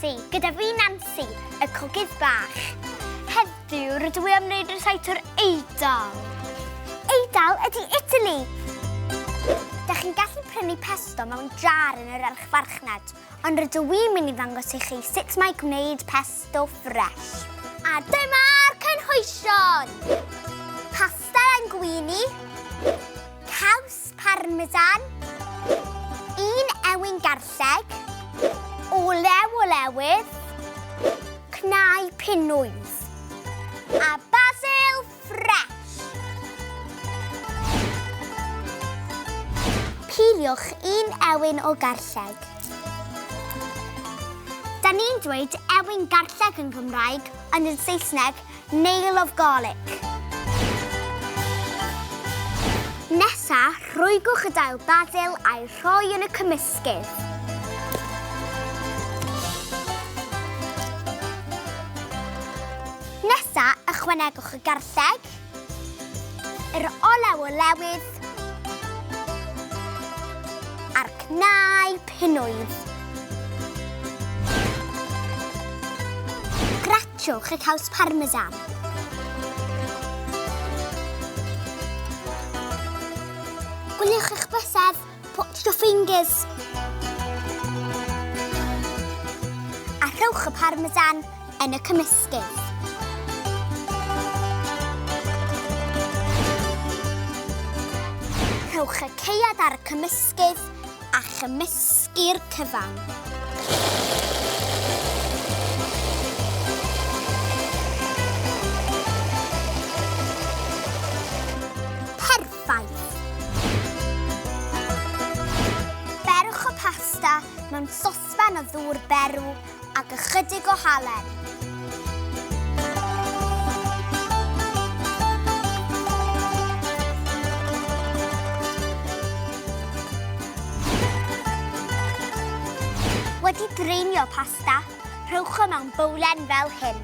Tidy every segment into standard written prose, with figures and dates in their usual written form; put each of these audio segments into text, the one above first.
Nansi, gyda fi Nansi, y cogydd bach. Heddiw rydw i am wneud rysait o'r Eidal. Eidal ydy Italy! Da chi'n gallu prynu pesto mewn jar yn yr archfarchnad, ond rydw i'n mynd i ddangos i chi sut mae gwneud pesto ffres. A dyma'r cynhwysion! Pasta linguine, caws parmesan, un ewin garlleg, olew olewydd, cnau pinwydd, a basil ffres. Piliwch un ewin o garlleg. Da ni'n dweud ewin garlleg yn Gymraeg, ond yn Saesneg Nail of garlic. Nesa, rhwygwch y dail basil a'i rhoi yn y cymysgydd. Nesa, ychwanegwch y garlleg, yr olew olewydd, a'r cnau pinwydd. Gratiwch y caws parmesan. Gwyliwch eich bysedd, watch your fingers. A rhowch y parmesan yn y cymysgydd. Rhowch y caead ar y cymysgydd a chymysgu'r cyfan. Perffaith! Berwch y pasta mewn sosban o ddŵr berw ac ychydig o halen. Wedi dreinio pasta, rhowch o mewn bowlen fel hyn.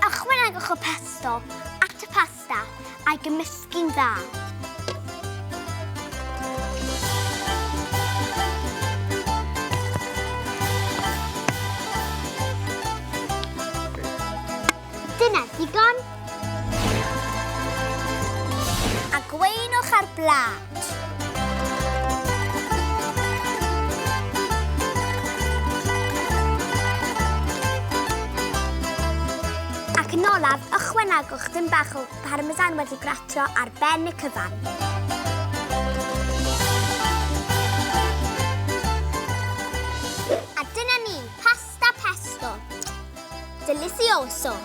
Ychwanegwch y pesto at y pasta a'i gymysgu'n dda. Dyna ddigon. A gweinwch ar blât. Ac yn olaf, ychwanegwch dim bach o parmesan wedi gratio ar ben y cyfan. A dyna ni, pasta pesto. Delicioso!